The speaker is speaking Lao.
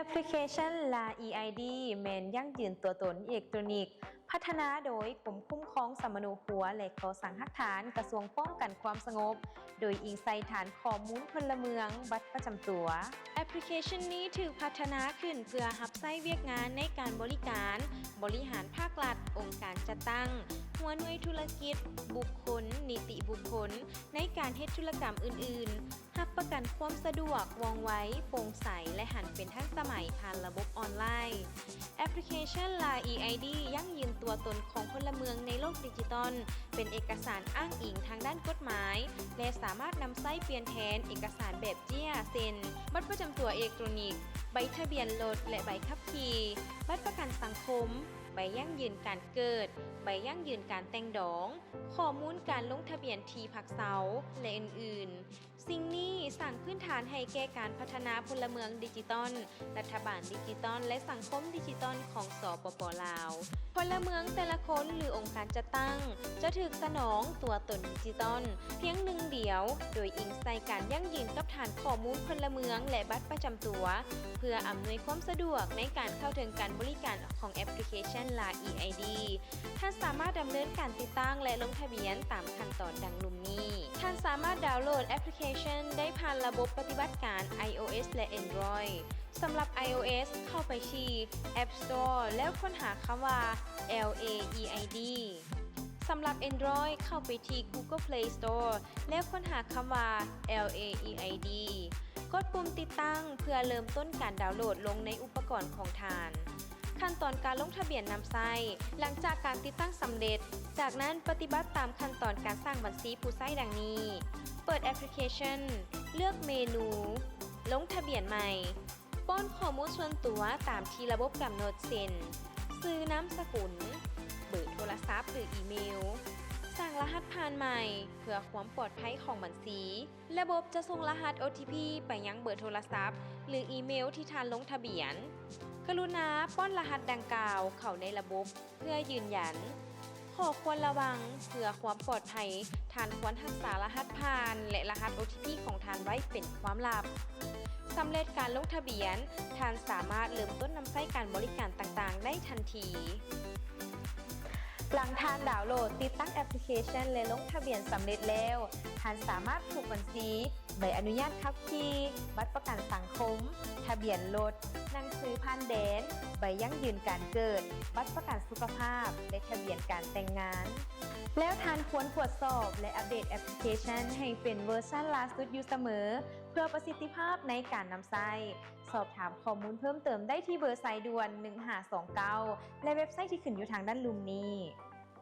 ແອັບພລິເຄຊັນ ລາ ອີ ໄອ ດີ ແມ່ນຢັ້ງຢືນຕົວຕົນເອເລັກໂຕຣນິກ ພັດທະນາໂດຍກົມຄຸ້ມຄອງສຳມະໂນຄົວ ແລະ ກໍ່ສ້າງຮາກຖານ ກະຊວງປ້ອງກັນຄວາມສະຫງົບ ໂດຍອີງໃສ່ຖານຂໍ້ມູນພົນລະເມືອງ, ບັດປະຈຳຕົວ. ແອັບພລິເຄຊັນນີ້ຖືກພັດທະນາຂຶ້ນເພື່ອຮັບໃຊ້ວຽກງານໃນການບໍລິການ, ບໍລິຫານພາກລັດ, ອົງການຈັດຕັ້ງ, ຫົວໜ່ວຍທຸລະກິດ, ບຸກຄົນ, ນິຕິບຸກຄົນ, ໃນການເຮັດທຸລະກຳອື່ນໆ, ຮັບປະກັນຄວາມສະດວກ, ວ່ອງໄວ, ໂປ່ງໃສ ແລະ ຫັນເປັນທັນສະໄໝຜ່ານລະບົບອອນລາຍ. ແອັບພລິເຄຊັນ ລາ ອີ ໄອ ດີ ຢັ້ງຢືນຕົວຕົນຂອງພົນລະເມືອງໃນໂລກດິຈິຕອນ, ເປັນເອກະສານອ້າງອີງທາງດ້ານກົດໝາຍ ແລະ ສາມາດນຳໃຊ້ປ່ຽນແທນເອກະສານແບບເຈ້ຍ ເຊັ່ນ ບັດປະຈຳຕົວເອເລັກໂຕຣນິກ, ໃບທະບຽນລົດ ແລະ ໃບຂັບຂີ່, ບັດປະກັນສັງຄົມ, ໃບຢັ້ງຢືນການເກີດ, ໃບຢັ້ງຢືນການແຕ່ງດອງ, ຂໍ້ມູນການລົງທະບຽນທີ່ພັກເຊົາ ແລະ ອື່ນໆ. ສິ່ງນີ້ສ້າງພື້ນຖານໃຫ້ແກ່ການພັດທະນາພົນລະເມືອງດິຈິຕອນ, ລັດຖະບານດິຈິຕອນ ແລະ ສັງຄົມດິຈິຕອນຂອງ ສປປ ລາວ. ພົນລະເມືອງແຕ່ລະຄົນ ຫຼື ອົງການຈັດຕັ້ງ ຈະຖືກສະໜອງຕົວຕົນດິຈິຕອນພຽງໜຶ່ງດຽວ, ໂດຍອີງໃສ່ການຢັ້ງຢືນກັບຖານຂໍ້ມູນພົນລະເມືອງ ແລະ ບັດປະຈຳຕົວ, ເພື່ອອຳນວຍຄວາມສະດວກໃນການເຂົ້າເຖິງການບໍລິການຂອງແອັບພລິເຄຊັນ ລາ ອີ ໄອ ດີ. ທ່ານສາມາດດຳເນີນການຕິດຕັ້ງ ແລະ ລົງທະບຽນຕາມຂັ້ນຕອນດັ່ງລຸ່ມນີ້. ທ່ານສາມາດດາວໂຫຼດແອັບພລິເຄຊັນໄດ້ຜ່ານລະບົບປະຕິບັດການ iOS ແລະ Android. ສຳລັບ iOS ເຂົ້າໄປທີ່ App Store ແລ້ວຄົ້ນຫາຄຳວ່າ ແອລ ເອ ອີ ໄອ ດີ. ສຳລັບ Android ເຂົ້າໄປທີ່ Google Play Store ແລ້ວຄົ້ນຫາຄຳວ່າ ແອລ ເອ ອີ ໄອ ດີ. ກົດປຸ່ມຕິດຕັ້ງເພື່ອເລີ່ມຕົ້ນການດາວໂຫຼດລົງໃນອຸປະກອນຂອງທ່ານ. ຂັ້ນຕອນການລົງທະບຽນນຳໃຊ້. ຫຼັງຈາກການຕິດຕັ້ງສຳເລັດ, ຈາກນັ້ນປະຕິບັດຕາມຂັ້ນຕອນການສ້າງບັນຊີຜູ້ໃຊ້ດັ່ງນີ້: ເປີດແອັບພລິເຄຊັນ, ເລືອກເມນູ ລົງທະບຽນໃໝ່, ປ້ອນຂໍ້ມູນສ່ວນຕົວຕາມທີ່ລະບົບກຳນົດ ເຊັ່ນ ຊື່ນາມສະກຸນ, ເບີໂທລະສັບ ຫຼື ອີເມວ, ສ້າງລະຫັດຜ່ານໃໝ່ເພື່ອຄວາມປອດໄພຂອງບັນຊີ. ລະບົບຈະສົ່ງລະຫັດ ໂອ ທີ ພີ ໄປຍັງເບີໂທລະສັບ ຫຼື ອີເມວທີ່ທ່ານລົງທະບຽນ. ກະລຸນາປ້ອນລະຫັດດັ່ງກ່າວເຂົ້າໃນລະບົບເພື່ອຢືນຢັນ. ຂໍ້ຄວນລະວັງ, ເພື່ອຄວາມປອດໄພ, ທ່ານຄວນຮັກສາລະຫັດຜ່ານ ແລະ ລະຫັດ ໂອ ທີ ພີ ຂອງທ່ານໄວ້ເປັນຄວາມລັບ. ສຳເລັດການລົງທະບຽນ, ທ່ານສາມາດເລີ່ມຕົ້ນນຳໃຊ້ການບໍລິການຕ່າງໆໄດ້ທັນທີ. ຫຼັງທ່ານດາວໂຫຼດ, ຕິດຕັ້ງແອັບພລິເຄຊັນ ແລະ ລົງທະບຽນສຳເລັດແລ້ວ, ທ່ານສາມາດຜູກບັນຊີ, ໃບອະນຸຍາດຂັບຂີ່, ບັດປະກັນສັງຄົມ, ທະບຽນລົດ, ໜັງສືຜ່ານແດນ, ໃບຢັ້ງຢືນການເກີດ, ບັດປະກັນສຸຂະພາບ ແລະ ທະບຽນການແຕ່ງງານ. ແລ້ວທ່ານຄວນກວດສອບ ແລະ ອັບເດດແອັບພລິເຄຊັນໃຫ້ເປັນເວີຊັນລ່າສຸດຢູ່ສະເໝີ ເພື່ອປະສິດທິພາບໃນການນຳໃຊ້. ສອບຖາມຂໍ້ມູນເພີ່ມເຕີມໄດ້ທີ່ເບີສາຍດ່ວນ ໜຶ່ງຫ້າສອງເກົ້າ ແລະ ເວັບໄຊທີ່ຂຶ້ນຢູ່ທາງດ້ານລຸ່ມນີ້.